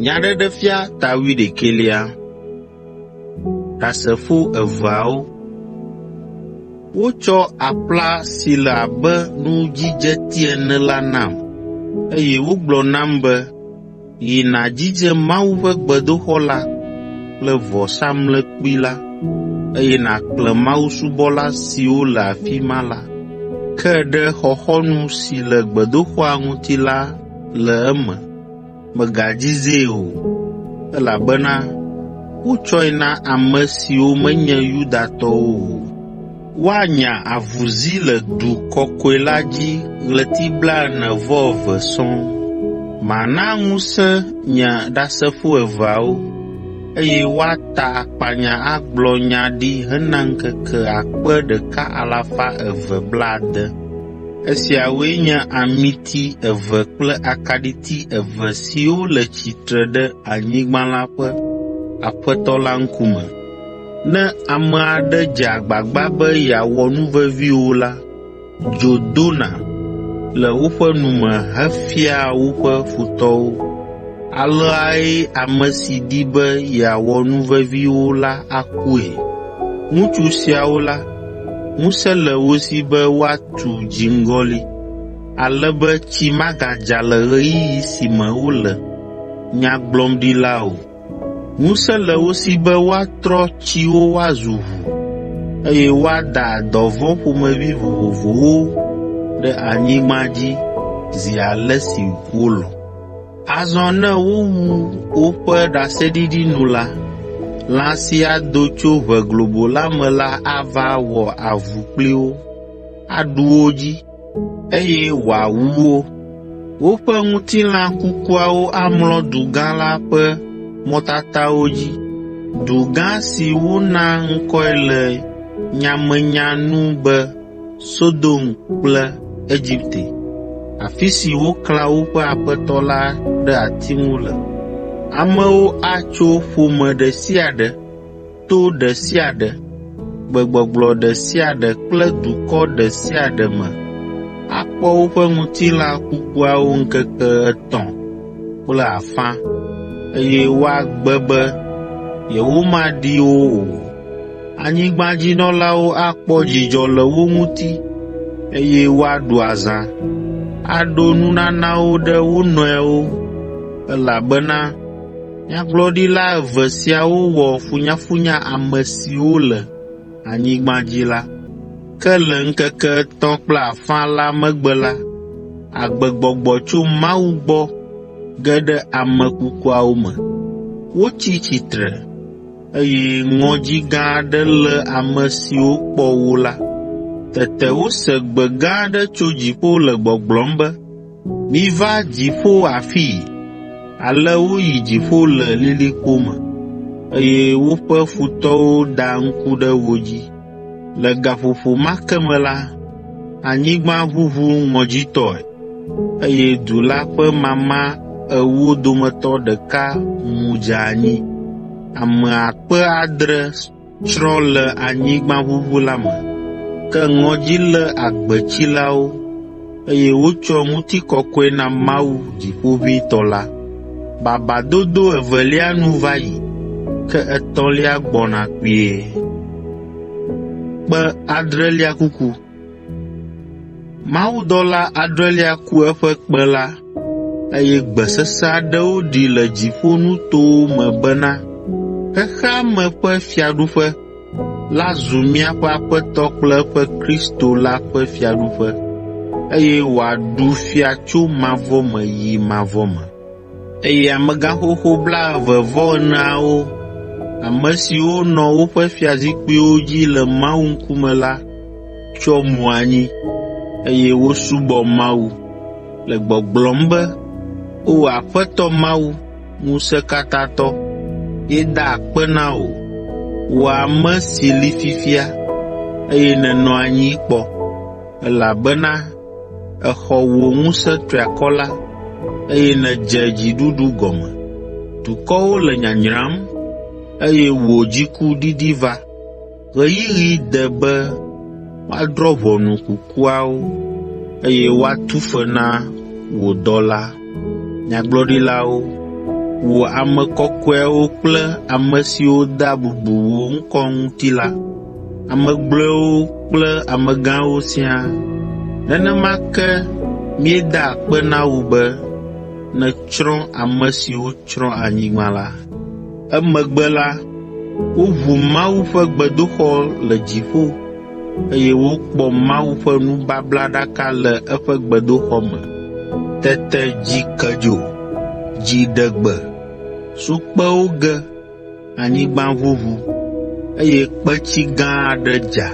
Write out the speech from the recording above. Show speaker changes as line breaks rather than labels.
Nyaɖeɖefia ta wuiɖekɛlia. Ɖasefo eveawo. Wotsɔ aƒla si le abe nudzidzeti ene la nam, eye wogblɔ nam be, “Yi nàdzidze Mawu ƒe gbedoxɔ la kple vɔsamlekpui la, eye nàxlẽ mawusubɔla siwo le afi ma la. Ke ɖe xɔxɔnu si le gbedoxɔa ŋuti la le eme, mègadzidzee o, elabena wotsɔe na ame siwo menye Yudatɔwo o. Woanya avuzi le du kɔkɔe la dzi ɣleti blaene-vɔ-eve sɔŋ. Mana ŋusẽ nye ɖasefo eveawo, eye woata akpanya agblɔ nya ɖi hena ŋkeke akpe ɖeka alafa eve blaade. Esiawoe nye amiti eve kple akaɖiti eve siwo le tsitre ɖe anyigba la ƒe Aƒetɔ la ŋkume. Ne ame aɖe dze agbagba be yeawɔ nuvevi wò la, dzo dona le woƒe nu me hefiaa woƒe futɔwo. Aleae ame si di be yeawɔ nuvevi wo la akue. Ŋutsu siawo la, ŋusẽ le wo si be woatu dziŋgɔli, ale be tsi magadza le ɣeyiɣi si me wole nya gblɔm ɖi la o. Ŋusẽ le wo si be woatrɔ tsiwo woazu ʋu, eye woada dɔvɔ̃ ƒomevi vovovowo ɖe anyigba dzi zi ale si wolɔ̃. Azɔ ne wowu woƒe ɖaseɖiɖi nu la, lã si ado tso ʋe globo la me la ava wɔ avu kpli wo, aɖu wo dzi, eye wòawu wo. Woƒe ŋutilã kukuawo amlɔ du gã la ƒe mɔtatawo dzi, du gã si wona ŋkɔe le nyamenya nu be Sodom kple Egipte, afi si woklã woƒe Aƒetɔ la ɖe ati ŋu le. Amewo atso ƒome ɖe sia ɖe, to ɖe sia ɖe, gbegbɔgblɔ ɖe sia ɖe kple dukɔ ɖe sia ɖe me akpɔ woƒe ŋutilã kukuawo ŋkeke etɔ̃ kple afã, eye woagbe be yewomaɖi wo o. Anyigbadzinɔlawo akpɔ dzidzɔ le wo ŋuti, eye woaɖu azã, aɖo nunanawo ɖe wo nɔewo, elabena nyagblɔɖila eve siawo wɔ funyafunya ame siwo le anyigba dzi la. Ke le ŋkeke etɔ̃ kple afã la megbe la, agbegbɔgbɔ tso Mawu gbɔ ge ɖe ame kukuawo me. Wotsi tsitre eye ŋɔdzi gã aɖe lé ame siwo kpɔ wo la. Tete wose gbe gã aɖe tso dziƒo le gbɔgblɔm be, “Miva dziƒo afii!” Ale woyi dziƒo le lilikpo me, eye woƒe futɔwo da ŋku ɖe wo dzi. Le gaƒoƒo ma ke me la, anyigba ʋuʋu ŋɔdzitɔe, eye du la ƒe mama ewo dometɔ ɖeka mu dze anyi. Ame akpe adre tsrɔ̃ le anyigbaʋuʋu la me. Ke ŋɔdzi lé agbetsilawo, eye wotsɔ ŋutikɔkɔe na Mawu Dziƒoʋĩtɔ la. Babadodo evelia nu va yi, ke etɔ̃lia gbɔna kpuie. Mawudɔla adrelia ku eƒe kpẽ la, eye gbe sesẽ aɖewo ɖi le dziƒonutowo me bena, “Xexea me ƒe fiaɖuƒe la zu míaƒe Aƒetɔ kple eƒe Kristo la ƒe fiaɖuƒe, eye wòaɖu fia tso mavɔ me yi mavɔ me.” Eye amegãxoxo blaeve-vɔ-eneawo, ame siwo nɔ woƒe fiazikpuiwo dzi le Mawu ŋkume la tsyɔ mo anyi, eye wosubɔ Mawu, le gbɔgblɔm be, “O Aƒetɔ Mawu, Ŋusẽkatãtɔ, míeda akpe na wò, wò ame si li fifia, eye nènɔ anyi kpɔ, elabena èxɔ wò ŋusẽ triakɔ la, eye nèdze dziɖuɖu gɔme. Dukɔwo le nyanyram, eye wò dziku ɖiɖi va. Ɣeyiɣi de be woadrɔ̃ ʋɔnu kukuawo, eye woatu fe na wò dɔla, nyagblɔɖilawo wò ame kɔkɔeawo kple ame siwo dea bubu wò ŋkɔ ŋuti la, ame gblɔewo kple amegãwo siaa. Nenema ke míeda akpe na wò be nètsrɔ̃ ame siwo tsrɔ̃ anyigba la. Emegbe la, woʋu Mawu ƒe gbedoxɔ le dziƒo, eye wokpɔ Mawu ƒe nubablaɖaka le eƒe gbedoxɔ me. Tete dzi ke dzo, dzi ɖe gbe, sukpewo ge, anyigba ʋuʋu, eye kpetsi gã aɖe dza.